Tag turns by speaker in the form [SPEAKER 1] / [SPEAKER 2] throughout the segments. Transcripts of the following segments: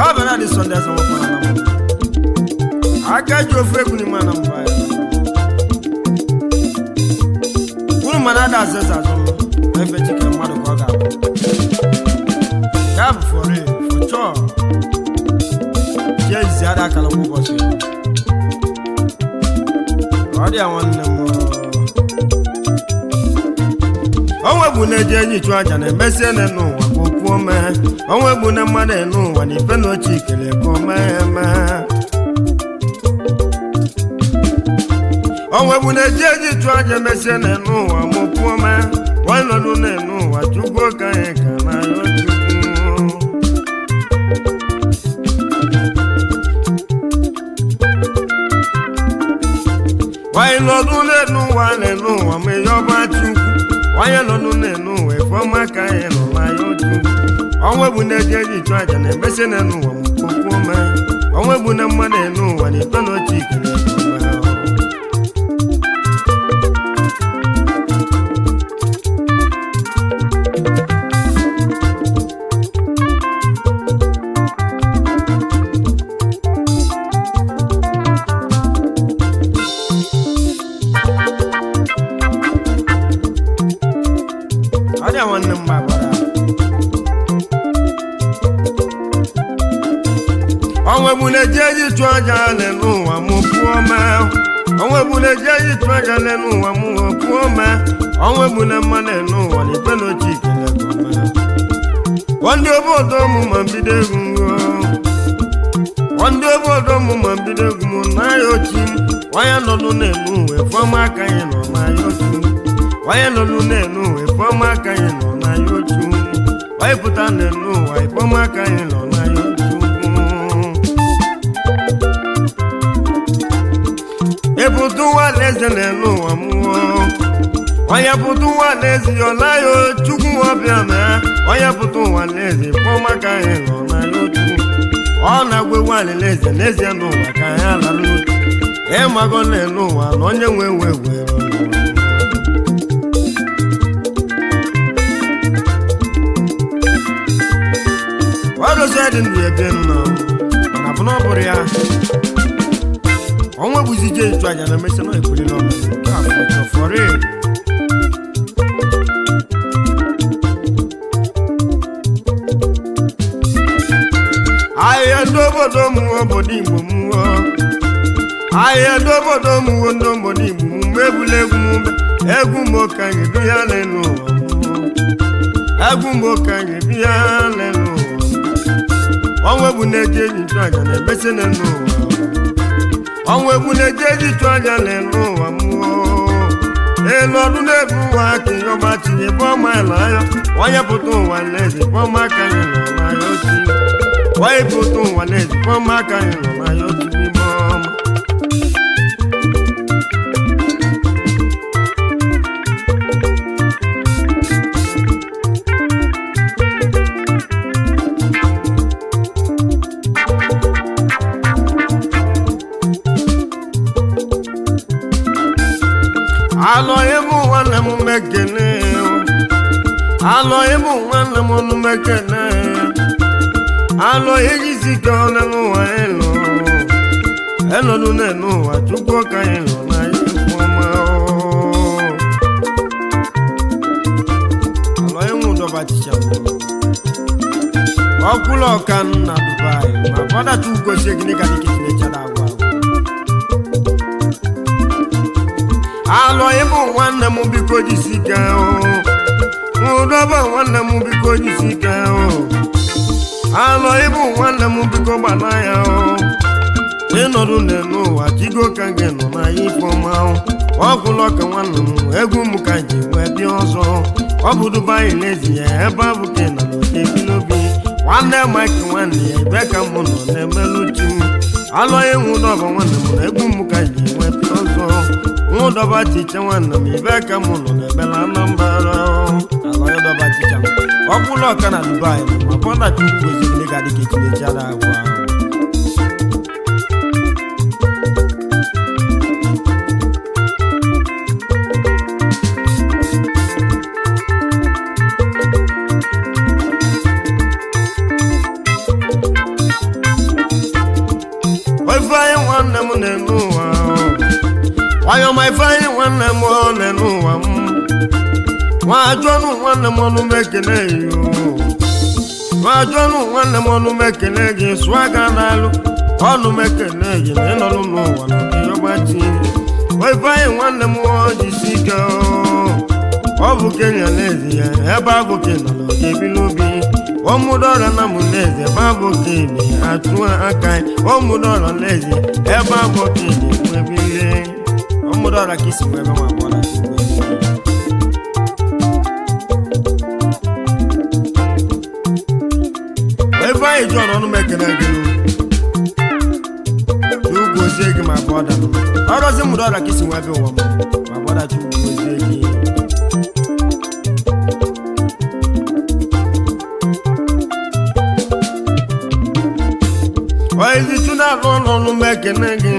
[SPEAKER 1] Ọ bụ na dị Sunday eze nwoke na mụ. Aka ji ofe egwu n'ime Anambra ya. Unu mana ada azịza azụ m, efe chike mmadụ ka ọ ga-abụ. Ya bụ for real, for sure. Jee izi ada akara kwa ụbọchị. Ọ dị ya nwanne m. Onwe bụ na-eji enyi chụ aja na-emesie na n'ụwa ka okwu ome. Onwe bụ na mmadụ enu ụwa na ife na oche ikele ka ome eme. Onwe bụ na-eji enyi chụ aja emesie na n'ụwa ma okwu ome. Nwanọdụ na-enu ụwa chukwu ka anyị ka na ya chukwu. Wanyị nọdụ n'elu ụwa n'elu ụwa ma ihe ọba chukwu. Wanyị nọdụ n'elu ụwa ifeọma ka anyị nọ na ya chukwu. Ọnwa bụ na-eji eji chụ aja na-emesi n'elu ụwa ma okwu ome. Ọnwa bụ na mmadụ elu ụwa na ikpe na oche ikele ome. Ọ dị nwanne m gbabara. Onwe bụ na-eji eji chụ aja n'elu ụwa mụ pụọ mee. Onwe bụ na-eji eji chụ aja n'elu ụwa mụ pụọ mee. Onwe bụ na mmadụ elu ụwa na ikpe na oche ikele ka o mee. Ndị obodo mụ ma mbido egwu ngụ. Ndị obodo mụ ma mbido egwu mụ n'ahịa ochi m. Onye nọdụ n'elu ụwa efeọma aka anyị nọ n'ahịa ochi m. Onye nọdụ n'elu ụwa ifeọma aka anyị nọ n'ahịa ochi m. Onye pụta n'elu ụwa ifeọma aka anyị nọ n'ahịa ochi m. Ebùtú wà lẹ́sẹ̀ lẹ́nu ụwa mụọ. Onye pụta ụwa n'ezi ọla ya chukwu ọbịa na onye pụta ụwa n'ezi ifeọma ka anyị nọ n'ahịa ochu. Ọ na-agwa ewu alịla eze n'ezie n'ụwa ka anyị ala n'otu. Ịmago n'elu ụwa na onye nwe nwe were. Ọdụsị dị ndụ ebe nọ mana bụ na ọ bụrụ ya. Ọnwa bụzi je ịchụ aja na emesịa na ekwuli n'ọnụ nke a fọrọ fọrọ. Ahịa ndị obodo mụọ obodo Igbo mụọ. Ahịa ndị obodo mụọ ndị obodo Igbo mụọ ebula egwu m egwu m ka anyị bi ya n'elu ụwa mụọ. Egwu m ka anyị bi ya n'elu ụwa. Ọnwa egwu na-eji eji chụ aja na-emesi n'elu ụwa. Ọnwa egwu na-eji eji chụ aja n'elu ụwa mụọ. Elu ọdụ na-ebu ụwa ka ihe ọma tinye bọma anya. Onye pụta ụwa n'ezi bọma ka anyị nọ n'anya otu. Onye pụta ụwa n'ezi bọma ka anyị nọ n'anya otu n'ime ọma. Alọ ịmụ nwanne m mekene. Alọ ịmụ nwanne m ọnụ mekene. Alọ ejisi ka ọ na n'ụwa ịlọ. Enọdụ n'enu ụwa chukwu ka anyị nọ na ikwu ọma. Alọ ịnwụ dọba chicha ọkwụlọ ọka na Dubai ma bọdata ugosie gịnị ka dịka chinechara agwa agwa. Alọ ịbụ nwanne m biko jisike ụdọba nwanne m biko jisike. Alọ ịbụ nwanne m biko gbana ya. Ịnọdụ n'elu ụwa chigo ka gị nọ n'anya ifeọma. Ọkwụlọ ka nwanne m egwu m ka ji wee bịa ọzọ. Ọ bụ Dubai n'ezi ya ebe abụ ka ị nọ n'otebi n'obi nwanne Mike nwanne ya ebe ka m nọ na-emelụ chi m. Alọ ịnwụ dọba nwanne m na egwu m ka ji wee bịa ọzọ. Nwụdọba ticha nwanne m ibe ka m nọ n'ebela Anambra. Alọ ịdọba ticha ọkwụlọ ọka na Dubai ma bọna chukwu ezigbo ga dịka echinechara agwa. Onye ọma Ifeanyị nwanne m ole n'ụwa m nwa ajọnụ nwanne m ọnụ m ekele yo nwa ajọnụ nwanne m ọnụ m ekele gị sụọ aka n'alụ ọnụ m ekele gị na ịnọnụ n'ụwa na ọgbachi Ifeanyị nwanne m jisi ike ọ bụ Kenya n'ezi ya ebe abụ ka nọ n'ogebili obi ọmụdọrọ na mụ n'eze ebe abụ ka ị atụ aka ọmụdọrọ n'eze ebe abụ ka ị na-enwebili ọmụdọrọ ka isi wee nwa agbọrọ Ifeanyị John ọnụ m ekele gị ugwu ozie gị ma bọda ọrọzi mụdọrọ ka isi wee bịa ụwa m ma bọda chukwu ozie gị Waizi tuna lọ n'ọnụ m ekele gị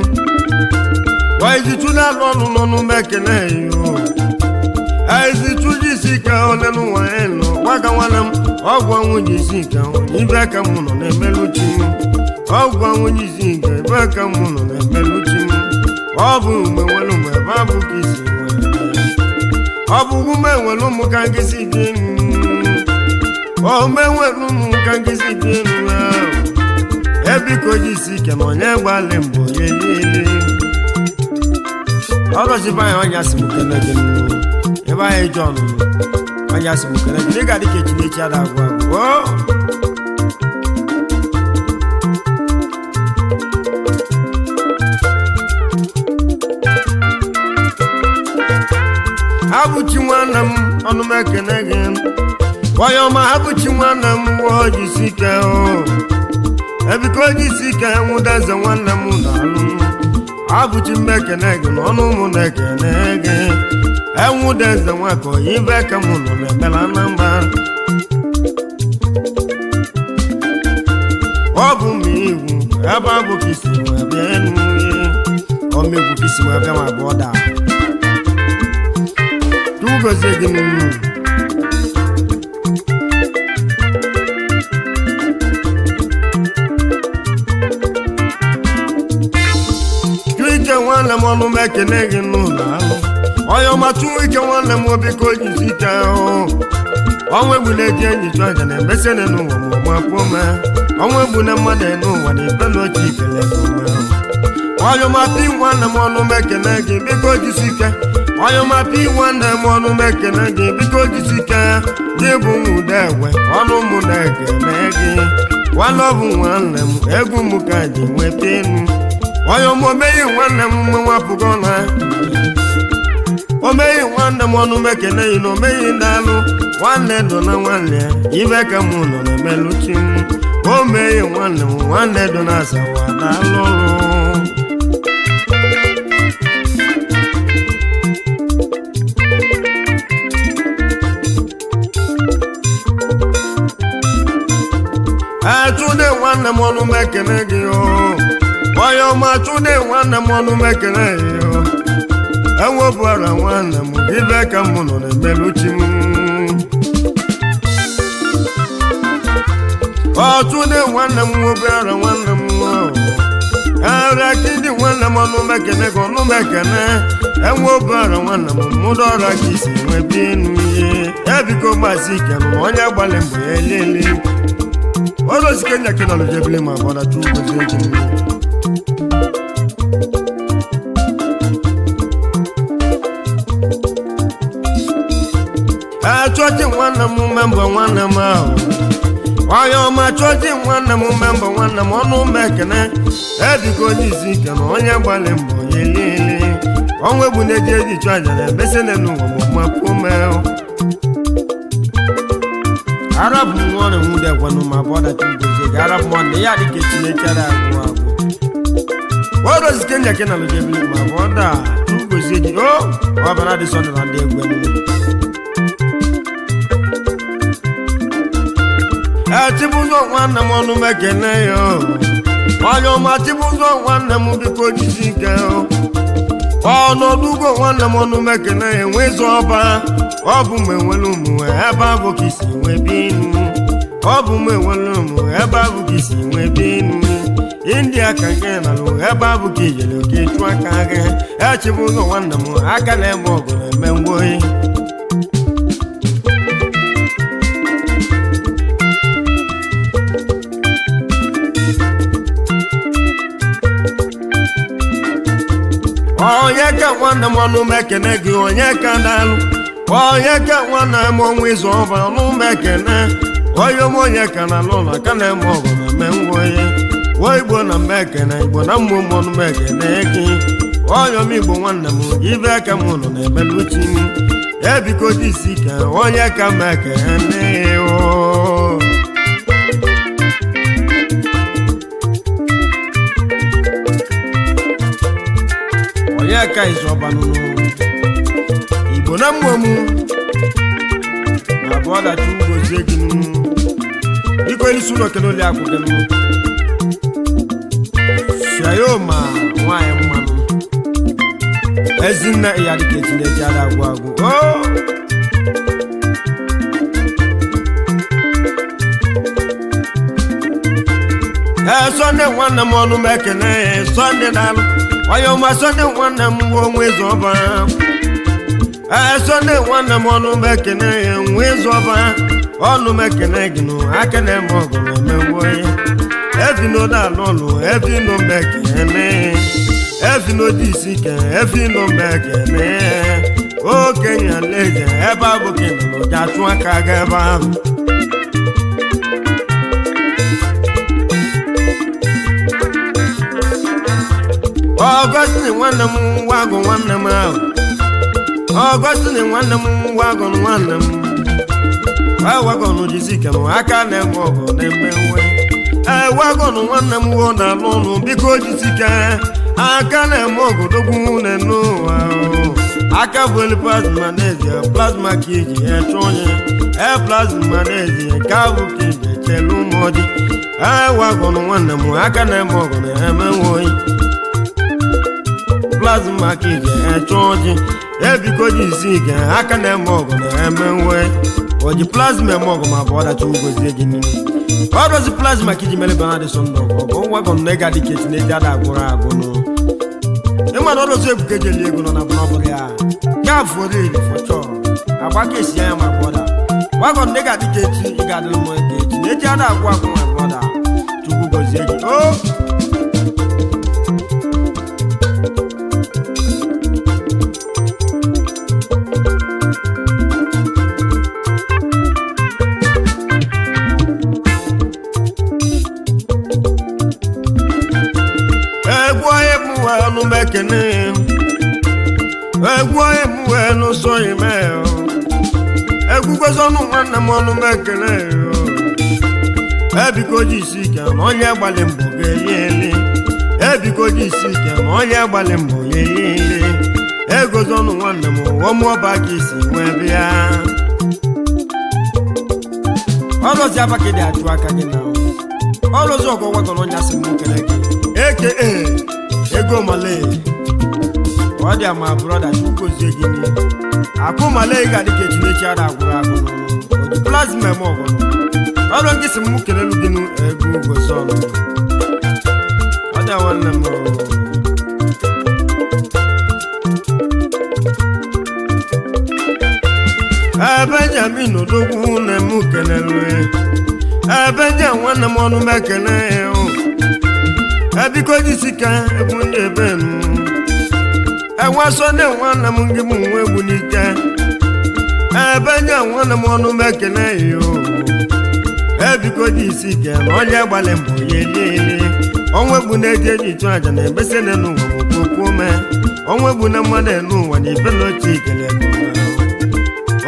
[SPEAKER 1] Waizi tuna lọ n'ọnụ m ekele yo Aizi tuji si ka ole n'ụwa elu gwaga nwanne m ọgwụ ọnwụ ji si ka ibe ka m nọ na-emeluchi m ọgwụ ọnwụ ji si ka ebe ka m nọ na-emeluchi m ọ bụ mgbe nwere ụmụ ebe abụ ka isi nwere ọ bụ ume nwere ụmụ ka nkịsị dị elu ome nwere ụmụ ka nkịsị dị elu ahụ ebiko ji isi ike na onye gbalị mbọ ya niile ọrọzi be anyị ọnya sị m kene gị ebe anyị John ọnya sị m kene gị dịga dịka echi n'echi ada agwụ agwụ o abụchi nwanne m ọnụ m ekene gị onye ọma abụchi nwanne m wụọ jisi ike o ebiko onye isi ike nwụda eze nwanne m na-alụ abụchi m ekene gị na ọnụ mụ na-ekene gị enwụda eze nwakọ ibe ka m nọ na-emela na mba ọ bụ m igwu ebe abụ ka isi wee bịa enu ọmegwu ka isi wee bịa ma bụ ọda tugozie gị nnu Ike nwanne m ọnụ m ekene gị n'ụlọ alụ onye ọma tụwa ike nwanne m obi ka o jizi ike ahụ ọnwa egbu na-eji enyi chụ aja na-emesi n'ụwa ma ọgba pụọ ma ọnwa egbu na mmadụ n'ụwa na ibe na oche ikele onye ọma pi nwanne m ọnụ m ekene gị biko jisi ike onye ọma pi nwanne m ọnụ m ekene gị biko jisi ike gị bụ nwude egwe ọnụ mụ na-ekene gị nwanne ọ bụ nwanne m egwu m ka ji nweta enu onye ọma omeghị nwanne m mgbe nwapụgo na omeghị nwanne m ọnụ m ekeneghị na omeghị daalụ nwanne dụ na nwanne ya ibe ka m nọ na-emeluchi m omeghị nwanne m nwanne dụ na asawa daalụ ọrụ Achụde nwanne m ọnụ m ekene gị o onye ọma chụde nwanne m ọnụ m ekele yo enwebụara nwanne m ibe ka m nọ na-emeluchi m ọchụde nwanne m nwobeara nwanne m ara kidi nwanne m ọnụ m ekele gị ọnụ m ekele enwebụara nwanne m mụdọra ka isi nwebi enu ihe ebiko gbasi ike nụ onye gbalị mbọ ya elele ọrọzike nya kenalụjebili ma bọda tugozie ji mmiri achọchi nwanne m membọ nwanne m ahụ onye ọma chọchi nwanne m membọ nwanne m ọnụ m ekene ebiko onye isi ike na onye gbalị mbọ ya elele ọnwa egbu na-eji eji chụ aja na emesi n'ụwa ma mapuo mee arab nwanne m nwude gwanụ ma bọda chugozie gị arab nwanne ya dịka chinechere agwụ agwụ ọrọzike nya kena lụjebili ma bọda chugozie gị o ọbara dị sọnde na ndị egwu emume Chibụzọ nwanne m ọnụ m ekene ya onye ọma Chibụzọ nwanne m biko jisi ike ọnọdụ ugo nwanne m ọnụ m ekene ya enwe ịzụ ọba ọ bụ mgbe nwere ụmụ ebe abụ ka isi nwee bi inu Ọ bụ m enwere ụmụ ebe abụ ka isi nwee bi inu India ka nke nalụ ebe abụ ka ijere oke chụọ aka gị echibụ ụzọ nwanne m aka na-eme ọgụ na-eme mgboyi. Onye ka nwanne m ọnụ m ekene gị, onye ka na-alụ onye ka nwanne m ọnwa ịzụ ọba ọnụ m ekene onye m onye ka na-alụ ụlọ aka na-eme ọgụ na-eme ngwa onye nwa Igbo na m ekene Igbo na mmụ m ọnụ m ekene gị onye m Igbo nwanne m ibe aka m nọ na-emeluchi m ebiko jisi ka onye ka m ekene o. Onye ka ịzụ ọba nụnụ Igbo na mmụọ m na bụ ọdachi ugozie gị nụ biko isi ụlọ kele oli akwụ gị nụ Shayoma nwaanyị mmanụ ezinne ya dịka echi na-eji ada agwụ agwụ o. Ee, Sọnde nwanne m ọnụ m ekene ya. Sọnde na-alụ onye ọma Sọnde nwanne m nwa onwe ịzụ ọba. Ee, Sọnde nwanne m ọnụ m ekene ya nwa ịzụ ọba ọnụ m ekene gị nụ aka na-eme ọgụ na-eme nwa onye evino na-alụ ọlụ evino m ekene evino dị isi ke evino m ekene okenye alaeze ebe abụghị nụrụ ga achụ aka gị ebe ahụ. Ọgọstini nwanne m wagụ nwanne m ahụ Ọgọstini nwanne m wagụ nwanne m wagọnụ jizi ike m aka na-eme ọgụ na-eme nwe ee wagọnụ nwanne m wo na-alụ ụlụ biko jisike aka na-eme ọgụ dogwu na-enu ụwa aka bụ elu plasma n'ezie plasma ka iji eche onye ee plasma n'ezie ka bụ ka iji echelu ụmụ ọjị ee wagọnụ nwanne m aka na-eme ọgụ na-eme nwe onye plasma ka iji eche ọjị ebiko ji isi ike aka na-eme ọgụ na-eme nwe oji plasma eme ọgụ ma bụ ọdachi ugozie gị n'ihu ọrụzi plasma ka iji mere Bernard Sunday ọgụ wagọn na ịga dịka echi na-eji ada agwụrụ agwụ ịma na ọrụzi ebuka eji eli ego nọ na bụnọbụrụ ya ya fụrụ iri fọchọ agba ka esi anya ma bụọda wagọn na ịga dịka echi ị ga-adịrị m ka echi na eji ada agwụ agwụ ma bụọda Chukwu gozie gị o. Egwu onye mụwe ọnụ m ekene egwu onye mụwe n'ụsọ ime egwu gozi ọnụ nwanne m ọnụ m ekene ebiko ji isi ike na onye gbalị mbọ ga-eli eli ebiko ji isi ike na onye gbalị mbọ ga-eli eli egozi ọnụ nwanne m ọmụọba ka isi nwee bịa ọlọzi abaka dị achụ aka gị na ọlọzi ọgọ wagọrọ ọnya sị m kele gị aka ego male ọ dị ama brọda chukwuzie gị n'ihu akụ male ga-adị ka echinechi ara agwụrụ agwụ oji plasma eme ọgọnọ ọrụ gị si m kelelu gị nụ ego gozi ọnụ ọ dị nwanne m Benjamin odogwu na m kelelu Benja nwanne m ọnụ m ekele ya ebiko jisika egwu ndị ebe m enwe Sọnde nwanne m gị m nwe egwu n'ike ebe nye nwanne m ọnụ m ekele ya ebiko jisi ike na onye gbalị mbọ ya eliele ọnwa egbu na-eji eji chụ aja na emesi n'elu ụwa bụ okwu ome ọnwa egbu na mmadụ elu ụwa na ife na oche ikele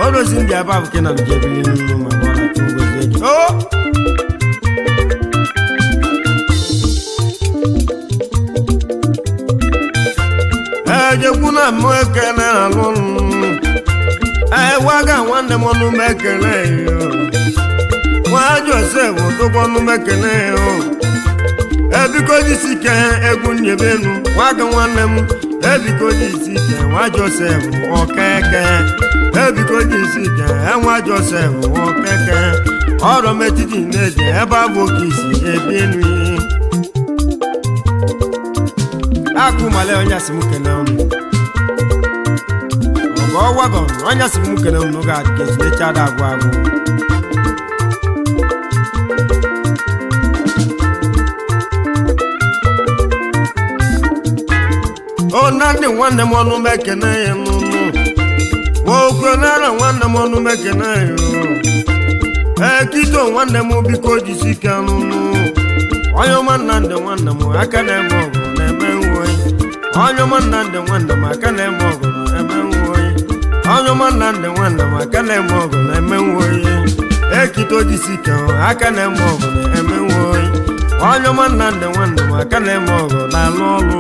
[SPEAKER 1] ọrụzi ndị aba bụ ke na njebili nnu ma ọ na-achụ ngozi gị o. Ejekwu na m ekele alụ ewaga nwanne m ọnụ m ekele nwa Josef odogwu ọnụ m ekele ebiko jisi ike egwu nyebenu nwaga nwanne m ebiko jisi ike nwa Josef okeke ebiko jisi ike nwa Josef okeke Ọrụ m etiti na-eje ebe abụ oke isi ebi enu ihe. Akụ male onye asị m kene unu. Ọgọ wagon onye asị m kene unu ga-adị ka echinecha ada agwụ agwụ. O nandị nwanne m ọnụ m ekene ya n'ụnụ. Nwoke nara nwanne m ọnụ m ekene ya. Ekito nwanne m biko jisi ike n'ụnụ. Onye ọma Nnamdị nwanne m aka na-eme ọgụ na-eme nwoyi. Onye ọma Nnamdị nwanne m aka na-eme ọgụ na-eme nwoyi. Onye ọma Nnamdị nwanne m aka na-eme ọgụ na-eme nwoyi. Ekito jisi ike aka na-eme ọgụ na-eme nwoyi. Onye ọma Nnamdị nwanne m aka na-eme ọgụ na-alụ ọrụ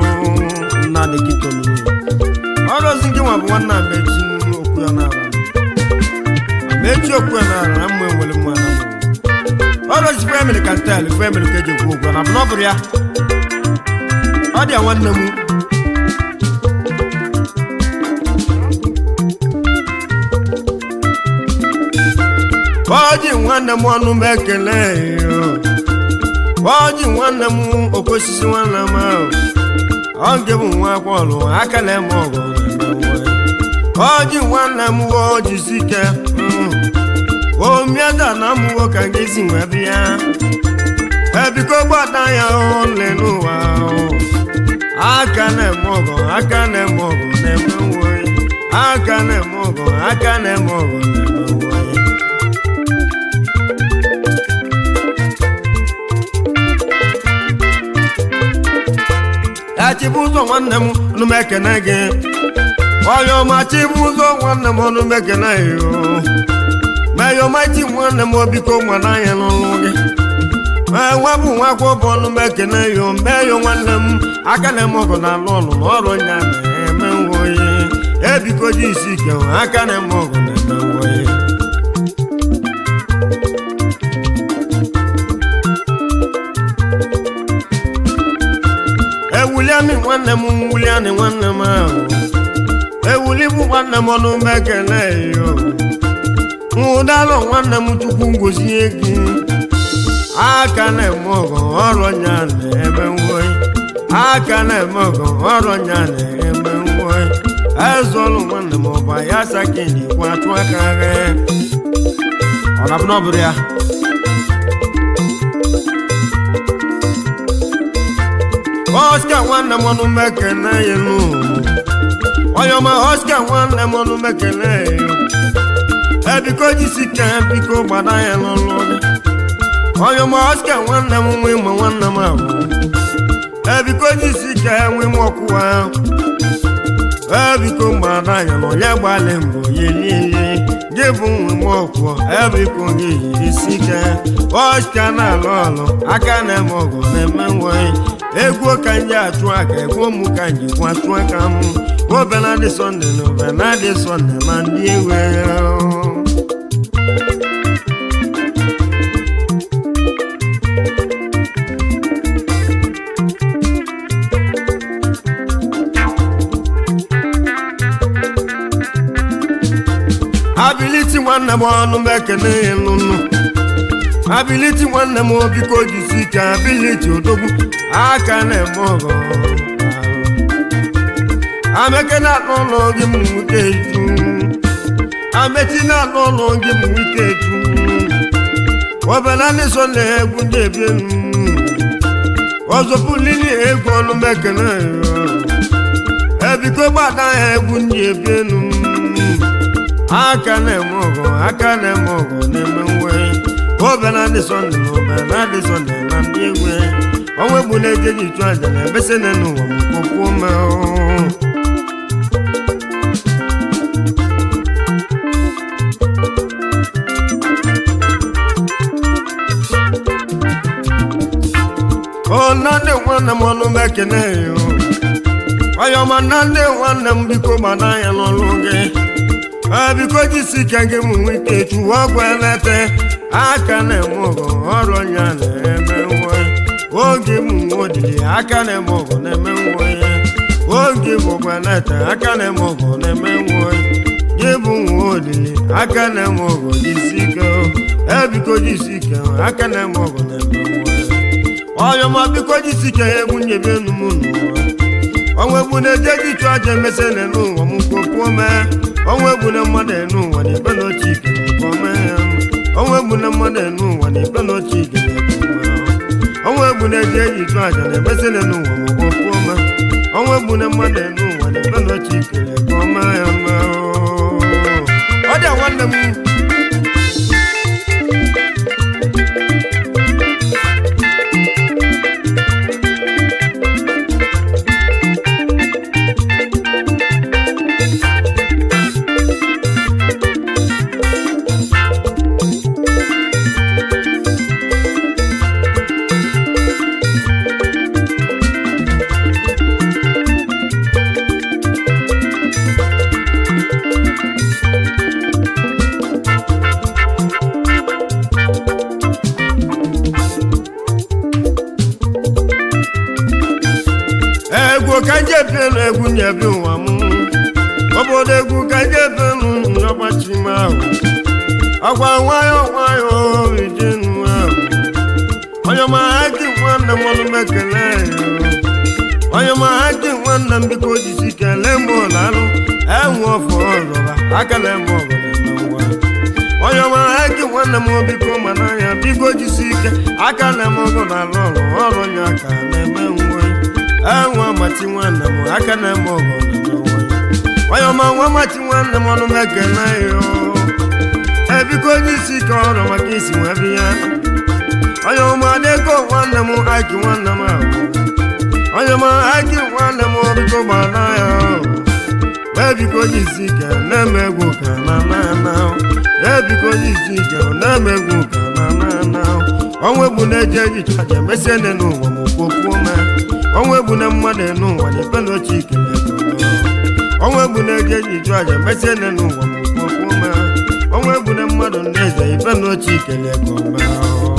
[SPEAKER 1] Nnamdị Kito nụ. Ọrụzi gị nwa bụ nwanne Amechi okwu ya n'ala. Amechi okwu ya n'ala na mma enwere mma na mma. Ọrụzi family ka ntel family ka eji ekwu okwu na bụ na ọ bụrụ ya. Ọ dị ya nwanne m. Ọjị nwanne m ọnụ m ekele ya. Ọjị nwanne m okosisi nwanne m ahụ. Ọ nke bụ nwa akwọlụ aka na-eme ọgụ ọjị nwanne m wo jisi ike omieda na m wo ka nke si wee bịa ebiko gbata ya ole n'ụwa aka na-eme ọgụ aka na-eme ọgụ na-eme nwoyi aka na-eme ọgụ aka na-eme ọgụ na-eme nwoyi. Chibụzọ nwanne m ọnụ m ekene gị. Onye ọma Chibụzọ nwanne m ọnụ m ekene gị. Meyomaiti nwanne m obiko nwana ya n'ọnụ gị. Nwa bụ nwa akwụkwọ bụ ọnụ m ekene yo. Meyo nwanne m aka na-eme ọgụ na alụ ọlụ na ọrụ nya na-eme nwoyi. Ebiko ji isi ike aka na-eme ọgụ na-eme nwoyi. Ewuliani nwanne m wuliani nwanne m ahụ. Ewuli bụ nwanne m ọnụ m ekele yo. Ụdalụ nwanne m Chukwu ngozie gị. Aka na-eme ọgụ ọrụ nya na-eme nwoyi. Aka na-eme ọgụ ọrụ nya na-eme nwoyi. Ezọlụ nwanne m ọba ya sakini kwa atụ aka gị. Ọ na-abụ na ọ bụrụ ya. Oscar nwanne m ọnụ m ekele ya nụ. Onye ọma Oscar nwanne m ọnụ m ekele ya. Ebiko jisi ike biko gbada ya n'ọlụ gị. Onye ọma Oscar nwanne m nwe ịmụ nwanne m ahụ. Ebiko jisi ike nwe ịmụ ọkụ ahụ. Ebiko gbada ya na onye gbalị mbọ ya niile. Gị bụ nwe ịmụ ọkụ ebiko gị jisi ike. Oscar na-alụ ọlụ aka na-eme ọgụ na-eme nwoyi. Egwu ka nje atụ aka egwu mụ ka nji kwa atụ aka m. Obenadị Sọnde na obenadị Sọnde na ndị ewe. Abiliti nwanne m ọnụ m ekene ya nụnụ. Abiliti nwanne m biko jisi ike abiliti odogwu aka na-eme ọgọ. Ameke na-alụ ụlọ gị m nwute eju. Amechi na-alụ ụlọ gị m nwute eju. Obenanị so na egwu ndị ebi enu. Ọzọpụ lili egwu ọnụ m ekene ya. Ebiko gbada ya egwu ndị ebi enu. Aka na-eme ọgọ aka na-eme ọgọ na-eme nwe. Obenanị Sọnde na obenanị Sọnde na ndị egwe. Ọnwa egbu na-ejeji chụ aja na ebese na n'ụwa m kwokwu ma. O Nnamdị nwanne m ọnụ m ekene yo. Onye ọma Nnamdị nwanne m biko gbana ya n'ọlụ gị. Biko jisi ike gị m nwee ike chụwa ọgwụ elete. Aka na-eme ọgụ ọrụ ya na-eme nwe. Oge m nwe odidi aka na-eme ọgụ na-eme nwe. Oge bụ ọgwụ elete aka na-eme ọgụ na-eme nwe. Gị bụ nwe odidi aka na-eme ọgụ jisi ike. Ebiko jisi ike aka na-eme ọgụ na-eme nwa. Onye ọma biko jisi ike egwu nyebe enu m n'ụwa. Ọnwa egbu na-eje ji chụ aja emesị n'elu ụwa m kwuo mee. Ọnwa egbu na mmadụ enu ụwa na ebe n'oche ike na mee. Ọnwa egbu na mmadụ enu ụwa na ebe n'oche ike na mee. Ọnwa egbu na-eje ji chụ aja na-emesị n'elu ụwa m kwuo mee. Ọnwa egbu na mmadụ enu ụwa na ebe n'oche ike na mee ya mee. Ọ dị nwanne m. Egwu ka nje bịa egwu nyebi ụwa m. Obodo egwu ka nje bịa n'ọgbachi m ahụ. Ọgwa nwayọ nwayọ ijenu ahụ. Onye ọma haji nwanne m ọnụ m ekele ya. Onye ọma haji nwanne m biko jisi kelee m ụlọ alụ. Enwe ọfọ ọzọba aka na-eme ọgụ na-eme nwa. Onye ọma haji nwanne m biko mana ya biko jisi ike aka na-eme ọgụ na alụ ọrụ ọrụ ya ka na-eme nwa. Enwe amati nwanne m aka na-eme ọgụ na-eme nwa. Onye ọma nwa amati nwanne m ọnụ m ekele ya. Ebiko onye isi ike ọrụ maka isi nwa bịa. Onye ọma adịgo nwanne m aki nwanne m ahụ. Onye ọma aki nwanne m biko gbana ya. Ebiko onye isi ike na-eme egwu ka na na na. Ebiko onye isi ike na-eme egwu ka na na na. Ọnwa egbu na-eje ejicha aja emesịa nne n'ụwa ma okwuo mee. Ọnwa egbu na mmadụ n'ụwa na ebe n'oche ike na-ego. Ọnwa egbu na-eje ejicha aja emesịa nne n'ụwa ma okwuo mee. Ọnwa egbu na mmadụ na-eze ibe n'oche ike na-ego mee.